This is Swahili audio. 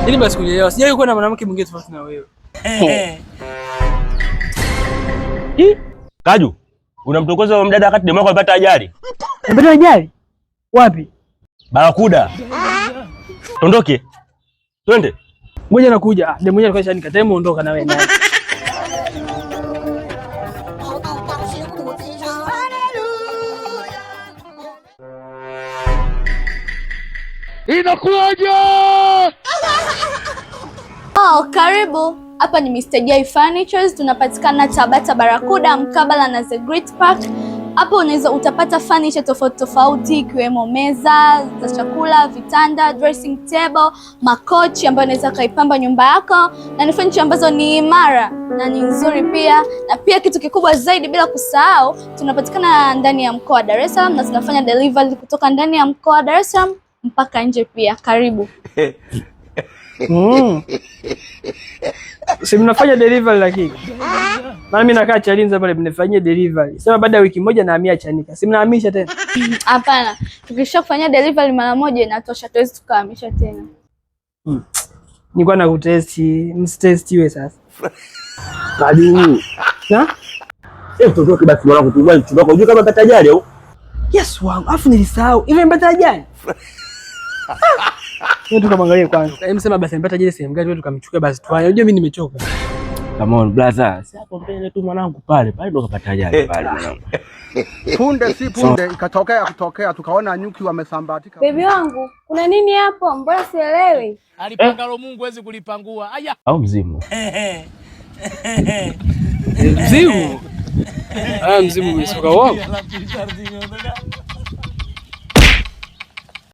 Ili basi kunielewa. Sijawahi kuwa na mwanamke mwingine tofauti na wewe. Kaju, unamtongoza huyo mdada wakati demu wako amepata ajali. Amepata ajali? Wapi? Barakuda. Tondoke. Twende. Ngoja nakuja. Ah, demu mwenyewe alikuwa ashanikataa, ondoka na wewe naye. Inakuwaje? Oh, karibu. Hapa ni Mr. J Furnitures, tunapatikana Tabata Barakuda mkabala na The Great Park. Hapo unaweza utapata furniture tofauti tofauti ikiwemo meza za chakula, vitanda, dressing table, makochi ambayo unaweza kaipamba nyumba yako, na ni furniture ambazo ni imara na ni nzuri pia. Na pia kitu kikubwa zaidi, bila kusahau, tunapatikana ndani ya mkoa wa Dar es Salaam na tunafanya delivery kutoka ndani ya mkoa wa Dar es Salaam mpaka nje pia. Karibu. Si mnafanya delivery lakini. Maana mimi nakaa Chalinze pale mnifanyie delivery. Sema baada ya wiki moja nahamia Chanika. Si mnahamisha tena? Hapana, tukisha kufanyia delivery mara moja inatosha, tuwezi tukahamisha tena. Nilikuwa nakutesti, msitestiwe sasa. Kaju. Na? Eh, tuondoke basi mwanangu, tumwahi mchumba wako. Unajua kama amepata ajali au? Yes wangu, afu nilisahau. Hivi nimepata ajali? Wewe tukamwangalie kwanza. Hebu sema basi nimepata ajali sehemu gani, wewe tukamchukua basi tuaye. Unajua mimi nimechoka. Come on brother. Si hapo mbele tu mwanangu pale. Pale ndo kapata ajali pale mwanangu. Punde si punde ikatokea kutokea, tukaona nyuki wamesambatika. Bebi wangu, kuna nini hapo? Mbona sielewi? Alipangalo Mungu hawezi kulipangua. Aya. Au mzimu. Mzimu. Ah, mzimu umesuka wangu.